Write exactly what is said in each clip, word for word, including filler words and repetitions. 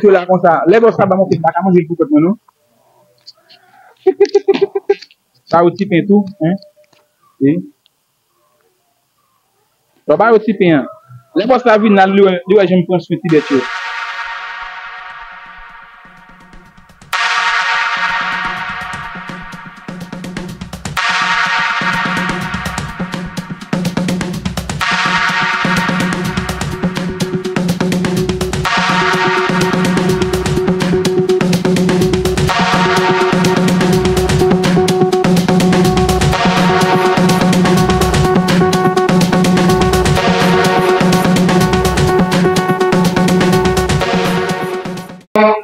ke la konsa. Lè bòs la ban m yon pen, m pa ka manje l pou kont mwen, non. Sa yo ti pen tou, hein? Wi. Lè w ba yo ti pen an. Lè bòs la vin la, li wè, li wè jan m pran swen ti bèt yo.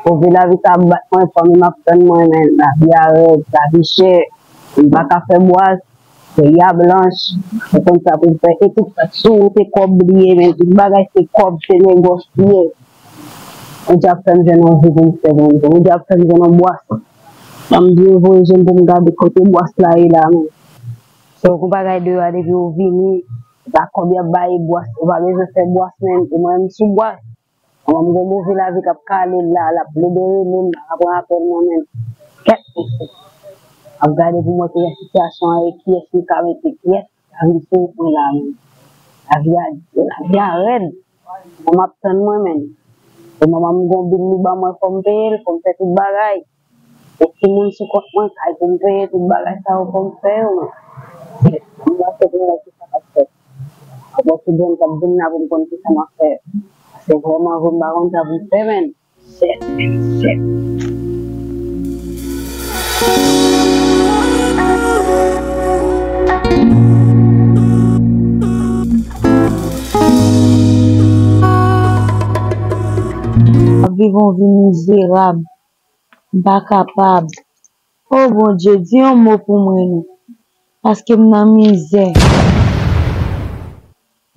Move lavi ka bat mwen, fanmi m ap tann mwen, men lavi a rèd, lavi chè, m pa ka fè bwaz, peyi a blanch, ou konn sa pou m fè, e tout sa, sou ou se kòb li ye, men tout bagay se kòb, se negòs li ye. Ou di ap fè m jwenn yon vi pou m fè pou m, ou di ap fè m jwenn yon bwaz. Ban m di w voye je m pou m gade kote bwaz la ye la, men. Se yon bagay deyò a depi ou vini, se pa kòb y ap bay bwaz, ou pa bezwen fè bwaz menm, e mwen menm sou bwaz. Mwen m gon move lavi k ap kale l la, l ap plede rele m, m pa ka pran apèl mwen menm. Kèt mesye. M ap gade pou m wè ki jan sitiyasyon an ye, kiyès m ka mete, kiyès k ka vin sou mwen la menm. Lavi a di, lavi a rèd. Mwen m ap tann mwen menm. E manman m gon bil li ban mwen, fò m peye l, fò m fè tout bagay. E timoun sou kont mwen, kay pou m peye, tout bagay sa yo fò m fè yo, men. M pase pou m wè kisa k ap fèt. Apre ki bon k ap vin la pou m konn kisa m ap fè. Paske vrèman vre m pa konn sa pou m fè, men. Sèt, men, sèt. M ap viv yon vi mizerab. M pa kapab. O Bondye, di yon mo pou mwen non. Paske m nan mizè.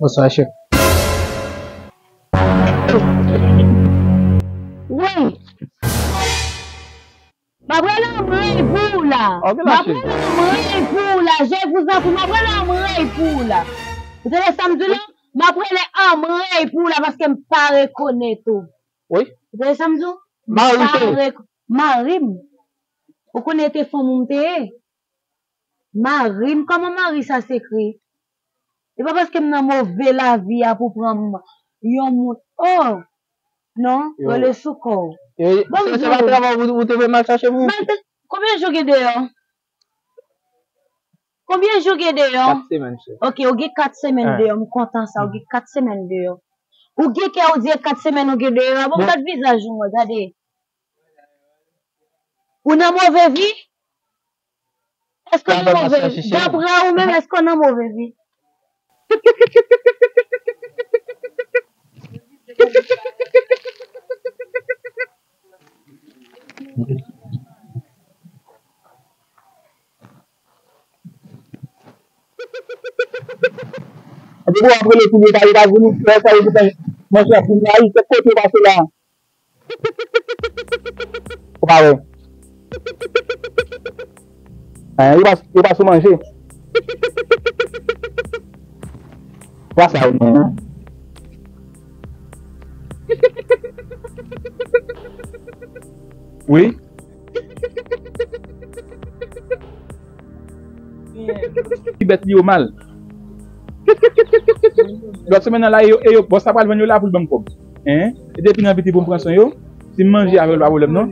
Bonswa, chèf. Wi. M ap rele anmwey pou ou la. M ap rele anmwey pou ou la. Je vous en prie, m ap rele anmwey pou ou la. Ou tande sa m di w la? M ap rele anmwey pou ou la paske m pa rekonèt ou. Wi. Ou tande sa m di w? Mari w se? Mari m. Ou konnen te fanm ou m te ye? Mari m, kòman mari sa se kri? E pa paske m nan move lavi a pou pran m yon moun. Oh! Non, rele sou kò w. Bon, se pa travay ou, ou te fè m al chache pou. Konbyen jou gen deyò? Konbyen jou gen deyò? Kat semèn, chèf. Ok, ou gen kat semèn deyò. M kontan sa, ou gen kat semèn deyò. Ou gen kè ou di e kat semèn ou gen deyò. Bon, gad vizaj ou mwen, gade. Ou nan move vi? Èske w nan move vi? Dapre ou menm, èske w nan move vi? Depi w ap rele kounye a, yo pa vini, fè sa yo gentan manche ap vin la, wi, kèk kote w pase la. Ou pa wè. Hein, yo pa, yo pa sou manje. Wa sa yo menm, hein? Wi. Ti bèt li yo mal. Lòt semèn nan la, e yo, e yo, bòs la pral vann yo la pou l ban m kòb. Hein? E depi nan piti pou m pran swen yo, si m manje avè l, pa pwoblèm non.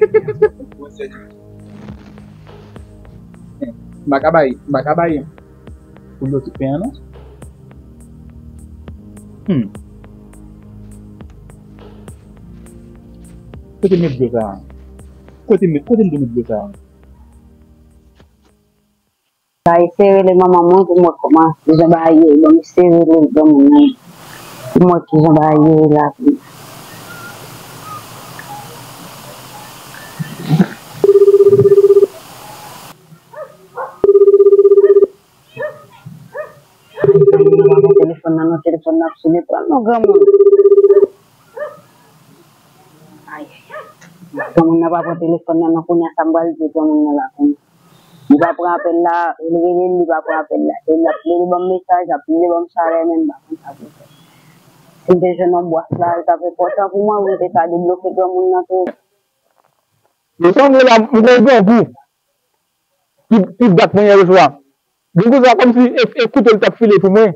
M pa ka bay, m pa ka bay pou yo tout pen an non. Hmm. Kote m met dlo sa a? Kote m met, kote m te met dlo sa a? Sa eseye rele manman mwen pou m wè kòman, kijan bagay ye. Bon, m eseye rele granmoun nan pou m wè kijan bagay ye la pou mwen. Ay, granmoun nan pa pran telefòn nan non, telefòn nan ap sone, pran non, granmoun. Ay, ay, ay. Granmoun nan pa pran telefòn nan non, kounye a sa m pral di granmoun nan la kounye a. Li pa pran apèl la, li rele m, li pa pran apèl la. E l ap plede ban m mesaj, ap plede ban m chalè, men m pa konn sa pou m fè. M te jwenn yon bwat la, li t ap enpòtan pou mwen, pou m te ka debloke granmoun nan tou. Yo sanble la, m gen grangou. Ki, ki bat mwen yè oswa. Grangou sa kòmsi e, e kouto li t ap file pou mwen.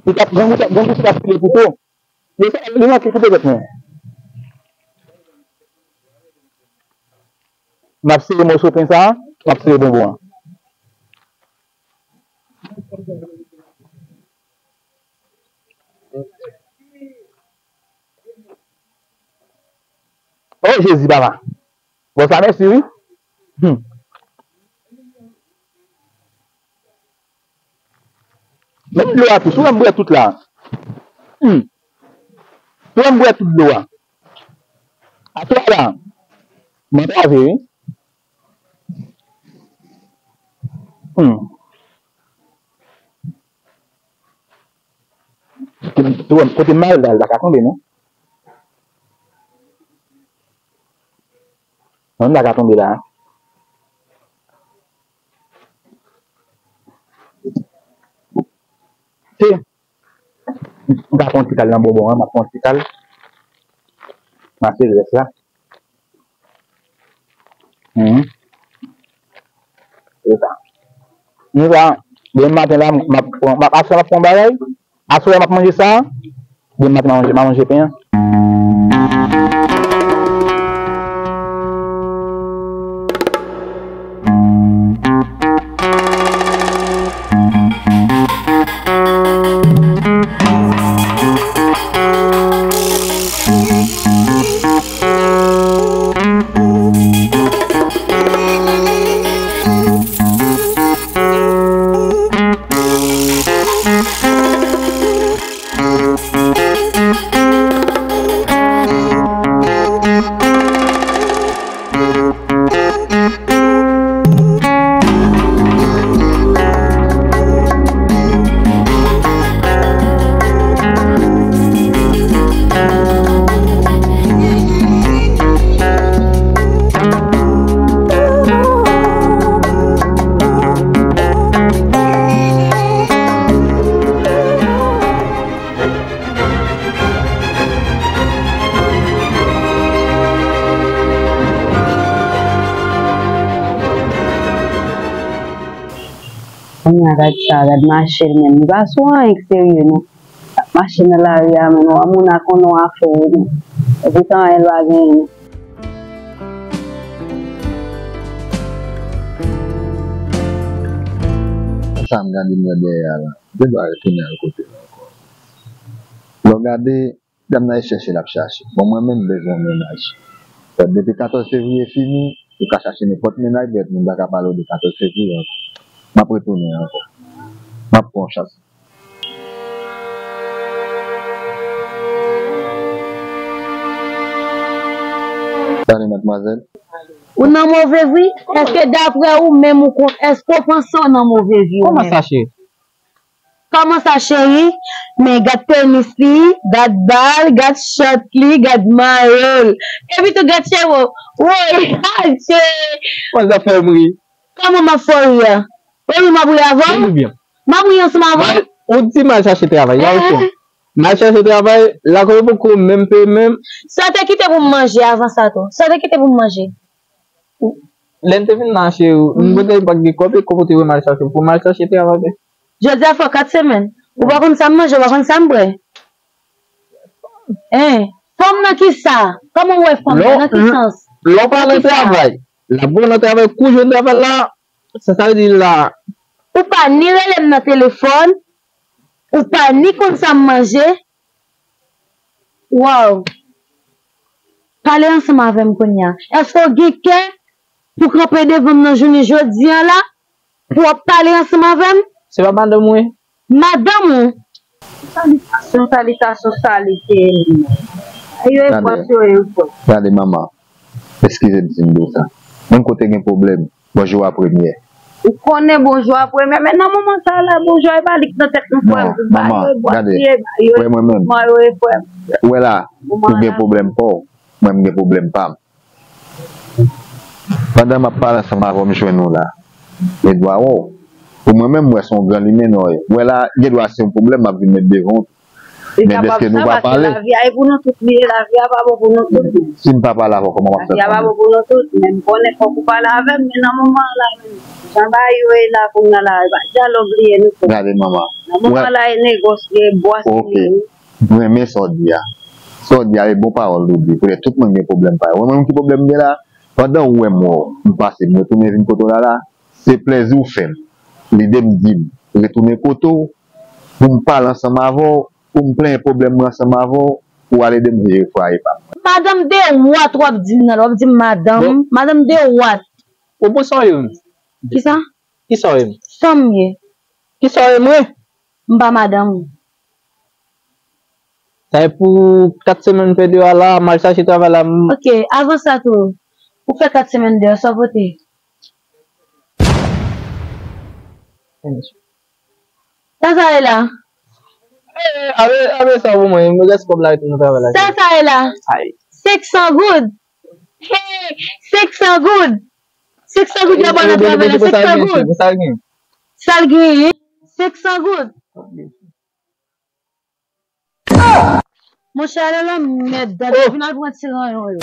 Li t ap, grangou t ap, grangou t ap file kouto. Li sa, li manke koupe tèt mwen. M ap sere mòso pen sa a, m ap sere bonbon an. Oh, Jezi, papa. Bon, sa mèsi, wi. Hmm. Menm dlo a tou, si w wè m bwè tout la. Hmm. Si w wè m bwè tout dlo a. Atò la, m antrave, wi. Hmm. Kote m, kote m mare la, l pa ka tonbe, non. Non, l pa ka tonbe la. Se, m ka pran ti kal nan bonbon an, m ap pran ti kal. M ap sere rès la. Mhm. Se sa. Nou sa, demen maten la, m ap, m ap, aswè m ap pran bagay, aswè m ap manje sa, demen maten m a manje, m a manje pen an. Kounye a gad sa, gad mache l menm. Li pa sou anyen k serye non. L ap mache nan lari a, men w a moun a konnen w a fou wi non. Epi tan anyen l pa genyen non. Sa m gade m wè dèyè a la. Depi a retounen al kote l ankò. Lè w gade, Dam nan e chèche l ap chache. Bon, mwen menm m bezwen yon mennaj. Bon, depi katòz fevriye fini, ou ka chache nenpòt mennaj, bèt moun pa ka pale w de katòz fevriye ankò. M ap retounen ankò. M ap pran yon chans. Salut, mademoiselle. Ou nan move vi? Èske daprè ou menm ou kon, èske w panse w nan move vi ou menm? Kòman sa, cheri? Kòman sa, cheri? Men gad tenis li, gad ba l, gad short li, gad mayo l. Epi tou gad cheve w. Woy, adje! Kòman sa fè m ri? Kòman m ap fè w ri a? Ou ri m ap ri avè w? M ap ri ansanm avè w? Ou di m al chache travay, la, ok. M al chache travay, lakou yo poko menm peye menm. Sa w te kite pou m manje avan sa tou? Sa w te kite pou m manje? Lè n te vin nan cheri, m kote pa t gen kòb, e kòb ou te voye m al chache pou m al chache travay. Jodi a fè kat semèn. Ou pa konn sa m manje, ou pa konn sa m bwè. Hein? Fanm nan kisa? Kòman w wè fanm nan? Nan ki sans? Lè w pa nan travay, l ap voye w nan travay, kou jwenn travay la, sa sa vle di la. Ou pa ni rele m nan telefòn, ou pa ni konn sa m manje. Wow! Pale ansanm avè m kounye a. Èske w gen kè pou kanpe devan m nan jounen jodi a la? Pou w ap pale ansanm avè m? Se pa madanm ou ye? Madanm ou? Salitasyon, salitasyon, salite. Yo e pwòp, yo e pwòp. Gade, manman, eskize m si m di w sa. Menm kote gen pwoblèm, bonjou a premyè. Ou konnen bonjou a premyè, men nan moman sa la, bonjou a e pa li k nan tèt nou, frè m. Non, manman, gade, frè mwen menm. Ou wè la, ou gen pwoblèm pa w, mwen m gen pwoblèm pa m. Pandan m ap pale ansanm avè w, m jwenn ou la. Edwa, o, Pou mwen menm, m wè se yon gran limenna w ye. M wè la, gen dwa se yon pwoblèm m ap vin met devan w. Li kapab sa, paske lavi a e pou nou tout li ye, lavi a pa bon pou nou tout. Si m pa pale avè w, kòman w ap fè konnen? Lavi a pa bon pou nou tout, men m konnen fòk ou pale avè m, men nan moman an la menm, jan bagay yo ye la kounye a la, e pa dyalòg li ye nou fè. Gade manman. Nan moman an la, e negòs li ye, bwasri li ye. M renmen sa w di a. Sa w di a, e bon pawòl ou di. Poutèt tout moun gen pwoblèm pa yo. Mwen menm ki pwoblèm m gen la, pandan ou wè m wè w, m pase, m retounen vin kote w la la, se plèzi w fè m. Lide m di m retounen kote w, pou m pale ansanm avè w, pou m plenyen pwoblèm mwen ansanm avè w, pou w al ede m jere fwaye pa m. Madanm de wòt w ap di m nan, w ap di m madanm, madanm de wòt. Ou bon sa w ye menm? Kisa? Kisa w ye menm? Sa m ye? Kisa w ye mwen? M pa madanm ou. Sa e pou kat semèn m fè deyò a la, m al chache travay la, m... Ok, avan sa tou, ou fè kat semèn deyò, sa w pote? Sa sa ye la? Eh, ave, ave sa pou mwen, m rès kòb la rete nan travay la. Sa sa ye la? Ay. Senk san goud. Hey, senk san goud. Senk san goud la ba nan travay la, senk san goud. Sa l gen? Sa l gen? Senk san goud. Monchè, ale lanmèd, gade, vin al pran ti ranyon yo.